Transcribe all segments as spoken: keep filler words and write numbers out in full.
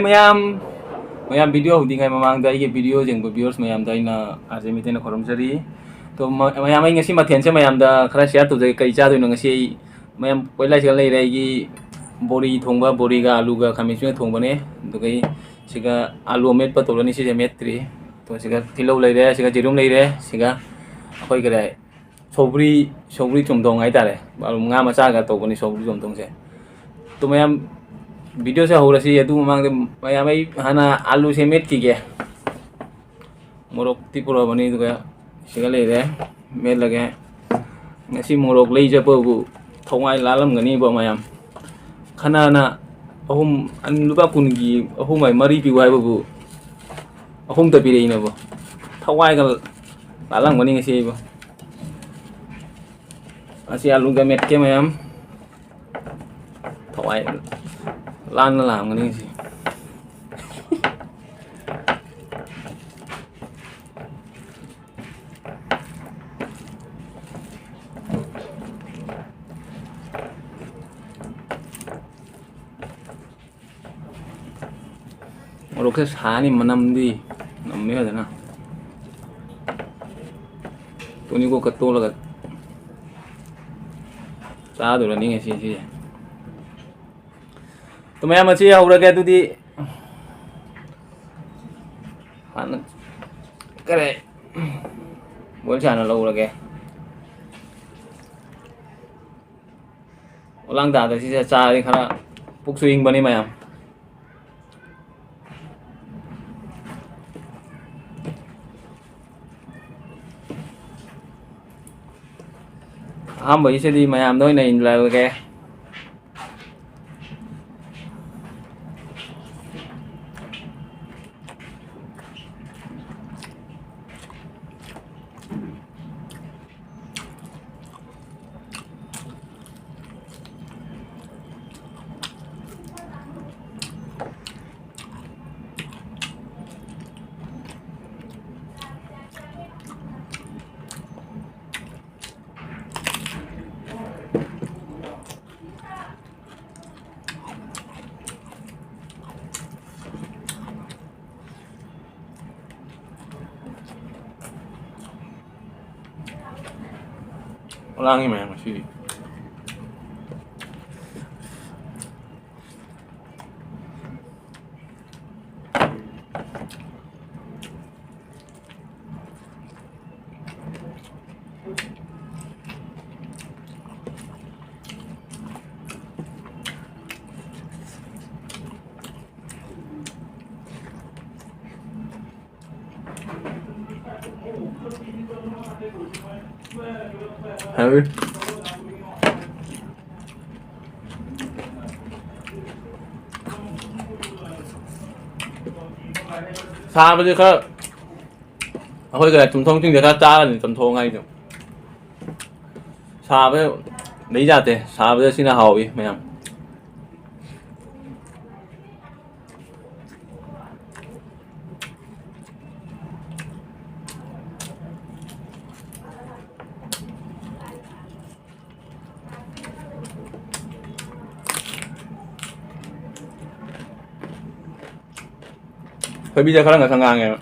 ꯃꯌꯥꯝ, ꯃꯌꯥꯝ video ꯍꯧꯗ꯭ꯔꯤꯉꯩ ꯃꯃꯥꯡꯗ ꯑꯩꯒꯤ video ꯌꯦꯡꯕ viewers ꯃꯌꯥꯝꯗ ꯑꯩꯅ ꯑꯥꯔꯖꯦ ꯃꯤꯇꯩꯅ ꯈꯨꯔꯨꯝꯖꯔꯤ꯫ ꯑꯗꯣ ꯃ-, ꯃꯌꯥꯝ, ꯑꯩ ꯉꯁꯤ ꯃꯊꯦꯜꯁꯦ ꯃꯌꯥꯝꯗ ꯈꯔ share ꯇꯧꯖꯒꯦ꯫ ꯀꯔꯤ ꯆꯥꯗꯣꯏꯅꯣ ꯉꯁꯤ ꯑꯩ? ꯃꯌꯥꯝ ꯄꯣꯏꯂꯥꯏꯁꯤꯒ ꯂꯩꯔꯦ꯫ ꯑꯩꯒꯤ ꯕꯣꯔꯤ ꯊꯣꯡꯕ, ꯕꯣꯔꯤꯒ ꯑꯥꯂꯨꯒ ꯈꯥꯃꯦꯟ ꯑꯁꯤꯟꯕ ꯊꯣꯡꯕꯅꯦ꯫ ꯑꯗꯨꯒ ꯑꯩ ꯁꯤꯒ ꯑꯥꯂꯨ ꯑꯃꯦꯠꯄ ꯇꯧꯔꯅꯤ, ꯁꯤꯁꯦ ꯃꯦꯠꯇ꯭ꯔꯤ꯫ ꯑꯗꯣ ꯁꯤꯒ ꯇꯤꯜꯍꯧ ꯂꯩꯔꯦ, ꯁꯤꯒ ꯌꯦꯔꯨꯝ ꯂꯩꯔꯦ, ꯁꯤꯒ ꯑꯩꯈꯣꯏ ꯀꯔꯤ ꯍꯥꯏ, ꯁꯧꯒ꯭ꯔꯤ, ꯁꯧꯒ꯭ꯔꯤ ꯆꯝꯊꯣꯡ ꯍꯥꯏꯇꯥꯔꯦ꯫ ꯉꯥ ꯃꯆꯥꯒ ꯇꯧꯕꯅꯤ ꯁꯧꯒ꯭ꯔꯤ ꯆꯝꯊꯣꯡꯁꯦ꯫ ꯑꯗꯣ ꯃꯌꯥꯝ, videoꯁꯦ ꯍꯧꯔꯁꯤ꯫ ꯑꯗꯨ ꯃꯃꯥꯡꯗ ꯃꯌꯥꯝ, ꯑꯩ ꯍꯥꯟꯅ ꯑꯥꯂꯨꯁꯦ ꯃꯦꯠꯈꯤꯒꯦ꯫ ꯃꯣꯔꯣꯛꯇꯤ ꯄꯨꯔꯛꯑꯕꯅꯤ, ꯑꯗꯨꯒ ꯁꯤꯒ ꯂꯩꯔꯦ, ꯃꯦꯠꯂꯒꯦ꯫ ꯉꯁꯤ ꯃꯣꯔꯣꯛ ꯂꯩ ꯆꯠꯄꯕꯨ ꯊꯋꯥꯏ ꯂꯥꯜꯂꯝꯒꯅꯤꯕ ꯃꯌꯥꯝ꯫ ꯈꯅꯥꯅ ꯑꯍꯨꯝ, ꯑꯟ-, ꯂꯨꯄꯥ ꯀꯨꯟꯒꯤ ꯑꯍꯨꯝ ꯍꯥꯏ ꯃꯔꯤ ꯄꯤꯌꯨ ꯍꯥꯏꯕꯕꯨ ꯑꯍꯨꯝꯇ ꯄꯤꯔꯛꯏꯅꯦꯕ꯫ ꯊꯋꯥꯏꯒ ꯂꯥꯜꯂꯝꯒꯅꯤ ꯉꯁꯤ ꯑꯩꯕꯨ꯫ ꯑꯁꯤ ꯑꯂꯨꯒ ꯃꯦꯠꯀꯦ ꯃꯌꯥꯝ꯫ ꯊꯋꯥꯏ ꯂꯥꯟꯅ ꯂꯥꯛꯑꯝꯒꯅꯤ ꯉꯁꯤ꯫ ꯃꯣꯔꯣꯛꯁꯦ ꯁꯥꯅꯤ, ꯃꯅꯝꯗꯤ ꯅꯝꯃꯦ ꯐꯖꯅ꯫ ꯇꯨꯅꯤꯡꯈꯣꯛꯀ ꯇꯣꯠꯂꯒ ꯆꯥꯗꯣꯏꯔꯅꯤ ꯉꯁꯤ ꯁꯤꯁꯦ꯫ ꯑꯗꯨ ꯃꯌꯥꯝ ꯑꯁꯤ ꯍꯧꯔꯒꯦ ꯑꯗꯨꯗꯤ꯫ ꯍꯥꯟꯅ ꯀꯔꯤ ꯕꯣꯏꯜ ꯁꯥꯅ ꯂꯧꯔꯒꯦ꯫ ꯑꯣꯂꯥꯡ ꯇꯥꯗ ꯁꯤꯁꯦ ꯆꯥꯔꯗꯤ ꯈꯔ ꯄꯨꯛꯁꯨ ꯏꯪꯕꯅꯤ ꯃꯌꯥꯝ꯫ ꯑꯍꯥꯟꯕꯒꯤꯁꯤꯗꯤ ꯃꯌꯥꯝꯗ ꯑꯣꯏꯅ ꯏꯟꯂꯛꯑꯒꯦ꯫ ꯂꯥꯡꯉꯤ ꯃꯌꯥꯝ ꯉꯁꯤꯗꯤ꯫ ꯍꯥꯎꯋꯤ꯫ ꯁꯥꯕꯁꯦ ꯈꯔ ꯑꯩꯈꯣꯏ ꯀꯩ ꯆꯝꯊꯣꯡꯁꯤꯡꯁꯦ ꯈꯔ ꯆꯥꯔꯅꯤ, ꯆꯝꯊꯣꯡ ꯍꯥꯏꯁꯦ꯫ ꯁꯥꯕ ꯂꯩ ꯌꯥꯗꯦ, ꯁꯥꯕꯗ ꯁꯤꯅ ꯍꯥꯎꯏ ꯃꯌꯥꯝ꯫ ꯊꯣꯏꯕꯤꯁꯦ ꯈꯔ ꯉꯁꯪ ꯉꯥꯡꯉꯦꯕ꯫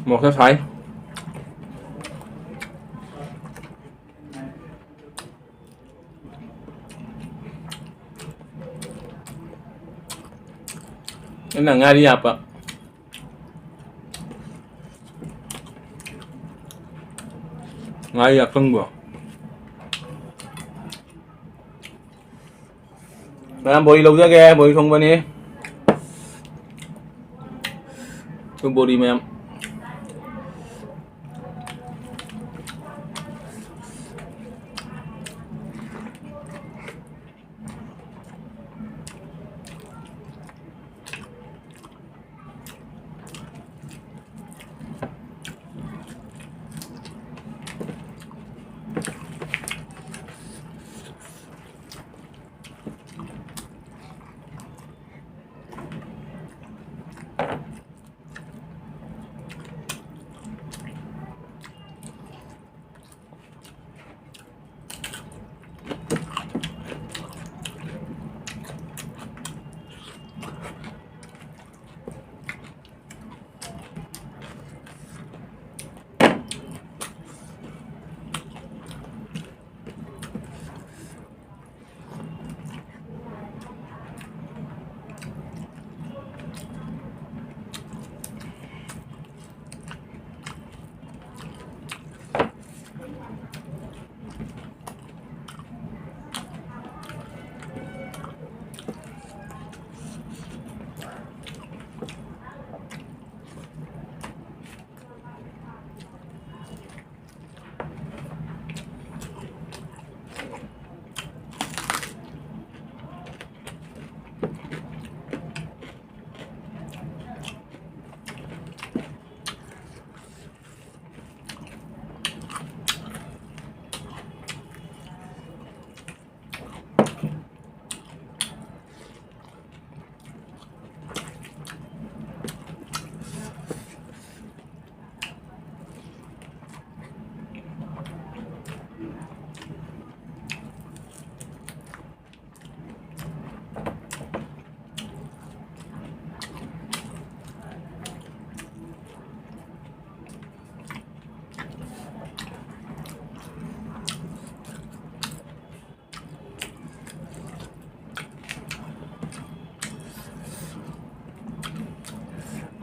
ꯃꯣꯔꯣꯛꯁꯦ ꯁꯥꯏ꯫ ꯑꯩꯅ ꯉꯥꯔꯤ ꯍꯥꯞꯄ꯫ ꯉꯥꯔꯤ ꯑꯀꯪꯕ꯫ ꯃꯌꯥꯝ ꯕꯣꯔꯤ ꯂꯧꯖꯒꯦ, ꯕꯣꯔꯤ ꯊꯣꯡꯕꯅꯤ꯫ ꯁꯨ ꯕꯣꯔꯤ ꯃꯌꯥꯝ꯫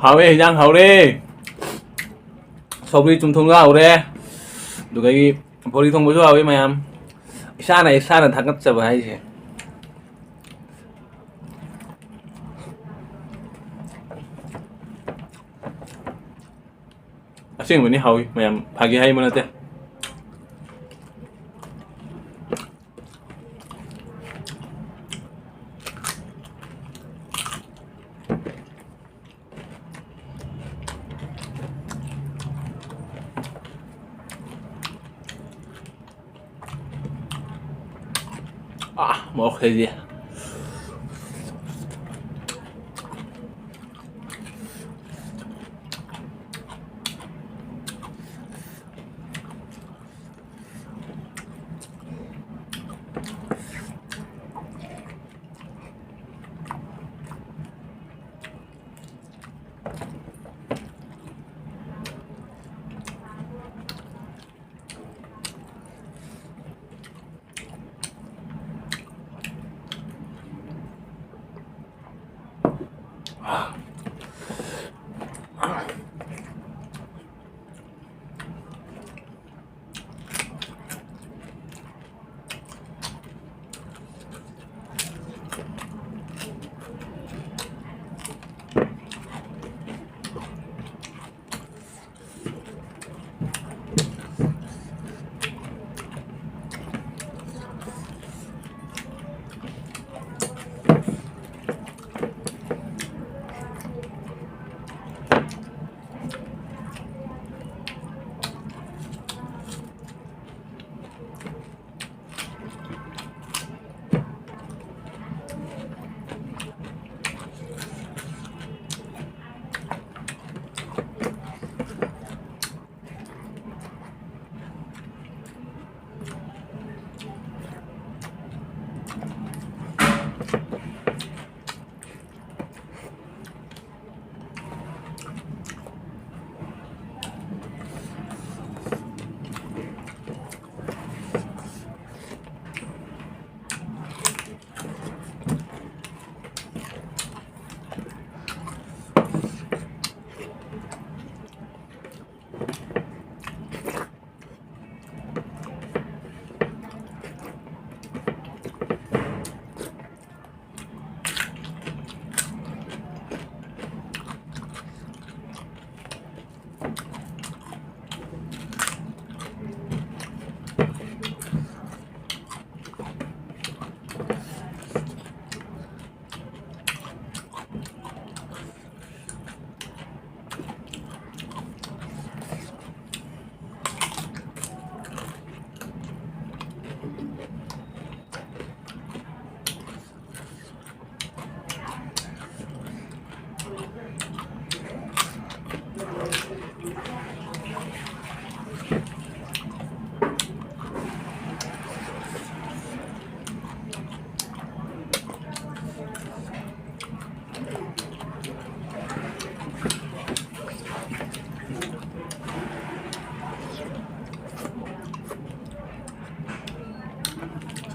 ꯍꯥꯎꯋꯦ, ꯍꯤꯟꯖꯥꯡ ꯍꯥꯎꯔꯦ꯫ ꯁꯧꯒ꯭ꯔꯤ ꯆꯨꯝꯊꯣꯡꯁꯨ ꯍꯥꯎꯔꯦ꯫ ꯑꯗꯨꯗꯒꯤ ꯕꯣꯔꯤ ꯊꯣꯡꯕꯁꯨ ꯍꯥꯎꯋꯤ ꯃꯌꯥꯝ꯫ ꯏꯁꯥꯅ, ꯏꯁꯥꯅ ꯊꯥꯒꯠꯆꯕ ꯍꯥꯏꯁꯦ꯫ ꯑꯁꯦꯡꯕꯅꯤ ꯍꯥꯎꯋꯤ ꯃꯌꯥꯝ, ꯐꯥꯒꯤ ꯍꯥꯏꯕ ꯅꯠꯇꯦ꯫ ꯑꯥ, ꯃꯣꯔꯣꯛ ꯈꯩꯗꯤ꯫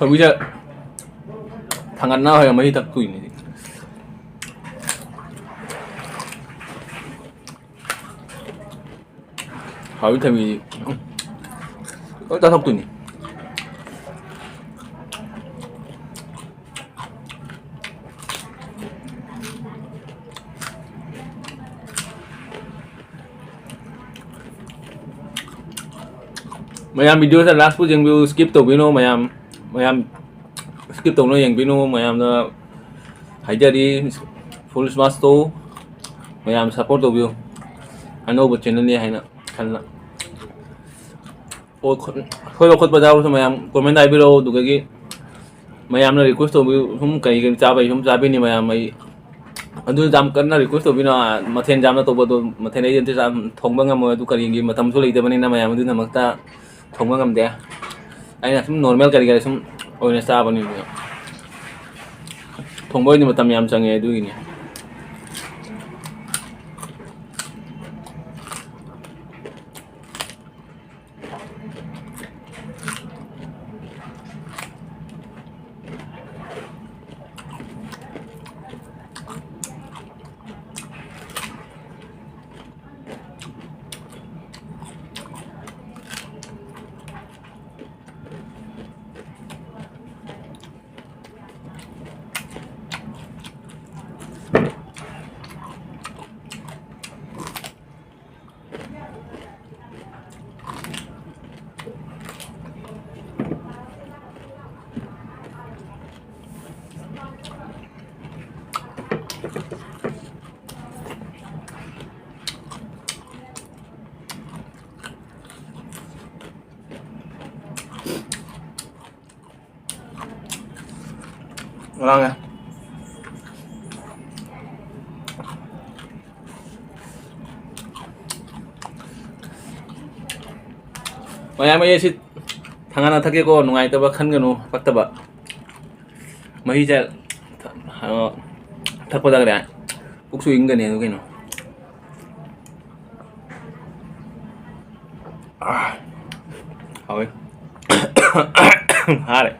ꯍꯧꯖꯤꯛꯁꯦ ꯊꯥꯡꯒꯠꯅ ꯍꯣꯏ ꯃꯍꯤ ꯊꯛꯇꯣꯏꯅꯤ꯫ ꯍꯥꯎꯏ ꯊꯕꯤꯗꯤ꯫ ꯂꯣꯏ ꯆꯥꯊꯣꯛꯇꯣꯏꯅꯤ꯫ ꯃꯌꯥꯝ videoꯁꯦ lastꯐꯥꯎ ꯌꯦꯡꯕꯤꯌꯨ, skip ꯇꯧꯕꯤꯅꯨ ꯃꯌꯥꯝ꯫ ꯃꯌꯥꯝ skip ꯇꯧꯅ ꯌꯦꯡꯕꯤꯅꯨ꯫ ꯃꯌꯥꯝꯅ ꯍꯥꯏꯖꯔꯤ, full smash ꯇꯧ꯫ ꯃꯌꯥꯝ support ꯇꯧꯕꯤꯌꯨ꯫ ꯑꯅꯧꯕ channelꯅꯤ ꯍꯥꯏꯅ ꯈꯟꯅ꯫ ꯑꯣ, ꯈꯣꯠ-, ꯁꯣꯏꯕ ꯈꯣꯠꯄ ꯌꯥꯎꯔꯁꯨ ꯃꯌꯥꯝ comment ꯍꯥꯏꯕꯤꯔꯛꯑꯣ꯫ ꯑꯗꯨꯗꯒꯤ ꯃꯌꯥꯝꯅ request ꯇꯧꯕꯤꯌꯨ, ꯁꯨꯝ ꯀꯔꯤ ꯀꯔꯤ ꯆꯥꯕꯩ ꯁꯨꯝ ꯆꯥꯕꯤꯅꯤ ꯃꯌꯥꯝ꯫ ꯑꯩ ꯑꯗꯨ ꯌꯥꯝ ꯀꯟꯅ request ꯇꯧꯕꯤꯅꯣ꯫ ꯃꯊꯦꯜ ꯌꯥꯝꯅ ꯇꯧꯕꯗꯣ, ꯃꯊꯦꯜ ꯑꯩ ꯑꯝꯇ ꯆꯥ-, ꯊꯣꯡꯕ ꯉꯝꯃꯣꯏ꯫ ꯑꯗꯨ ꯀꯔꯤꯒꯤ ꯃꯇꯝꯁꯨ ꯂꯩꯇꯕꯅꯤꯅ ꯃꯌꯥꯝ ꯑꯗꯨꯒꯤꯗꯃꯛꯇ ꯊꯣꯡꯕ ꯉꯝꯗꯦ꯫ ꯑꯩꯅ ꯁꯨꯝ normal ꯀꯔꯤ ꯀꯔꯤ ꯁꯨꯝ ꯑꯣꯏꯅ ꯆꯥꯕꯅꯤ꯫ ꯊꯣꯡꯕ ꯑꯣꯏꯅ ꯃꯇꯝ ꯌꯥꯝ ꯆꯪꯉꯦ ꯑꯗꯨꯒꯤꯅꯤ꯫ ꯉꯔꯥꯡꯅꯦ꯫ ꯃꯌꯥꯝ ꯑꯩ ꯑꯁꯤ ꯊꯥꯡꯒꯠꯅ ꯊꯛꯀꯦꯀꯣ, ꯅꯨꯡꯉꯥꯏꯇꯕ ꯈꯟꯒꯅꯨ, ꯄꯛꯇꯕ꯫ ꯃꯍꯤꯁꯦ ꯊ-, ꯑ, ꯊꯛꯄꯗ ꯀꯩꯅꯣ ꯄꯨꯛꯁꯨ ꯏꯪꯒꯅꯤ ꯑꯗꯨ ꯀꯩꯅꯣ꯫ ꯑꯥ, ꯍꯥꯎꯋꯦ꯫ ꯍꯥꯔꯦ꯫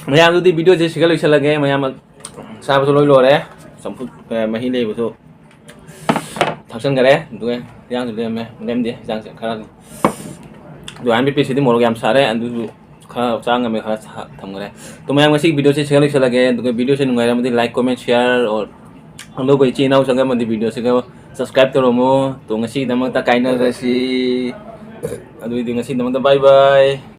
ꯃꯌꯥꯝꯗꯨꯗꯤ ꯚꯤꯗꯤꯑꯣꯁꯦ ꯁꯤꯒ ꯂꯣꯏꯁꯤꯜꯂꯒꯦ꯫ ꯃꯌꯥꯝ ꯆꯥꯕꯁꯨ ꯂꯣꯏ ꯂꯣꯏꯔꯦ꯫ ꯆꯝꯐꯨꯠ, ꯑ, ꯃꯍꯤ ꯂꯩꯕꯁꯨ ꯊꯛꯆꯟꯈꯔꯦ꯫ ꯑꯗꯨꯒ ꯏꯟꯖꯥꯡꯁꯨ ꯂꯦꯝꯃꯦ꯫ ꯂꯦꯝꯗꯦ, ꯏꯟꯖꯥꯡꯁꯦ ꯈꯔ꯫ ꯑꯗꯨ ꯑꯥꯏ ꯑꯦꯝ ꯕꯤ ꯄꯤꯁꯤꯗꯤ ꯃꯣꯔꯣꯛ ꯌꯥꯝ ꯁꯥꯔꯦ꯫ ꯑꯗꯨꯁꯨ ꯈꯔ ꯆꯥ ꯉꯝꯃꯦ, ꯈꯔ ꯁꯥ-, ꯊꯝꯈꯔꯦ꯫ ꯑꯗꯣ ꯃꯌꯥꯝ, ꯉꯁꯤꯒꯤ ꯚꯤꯗꯤꯑꯣꯁꯦ ꯁꯤꯒ ꯂꯣꯏꯁꯤꯜꯂꯒꯦ꯫ ꯑꯗꯨꯒ ꯚꯤꯗꯤꯑꯣꯁꯦ ꯅꯨꯡꯉꯥꯏꯔꯝꯃꯗꯤ like, comment, share, or ꯑꯅꯧꯕ ꯏꯆꯤꯟ ꯏꯅꯥꯎ ꯆꯪꯉꯝꯃꯗꯤ ꯚꯤꯗꯤꯑꯣꯁꯤꯒ subscribe ꯇꯧꯔꯝꯃꯣ꯫ ꯑꯗꯣ ꯉꯁꯤꯒꯤꯗꯃꯛꯇ ꯀꯥꯏꯅꯔꯁꯤ꯫ ꯑꯗꯨꯏꯗꯤ ꯉꯁꯤꯒꯤꯗꯃꯛꯇ bye bye꯫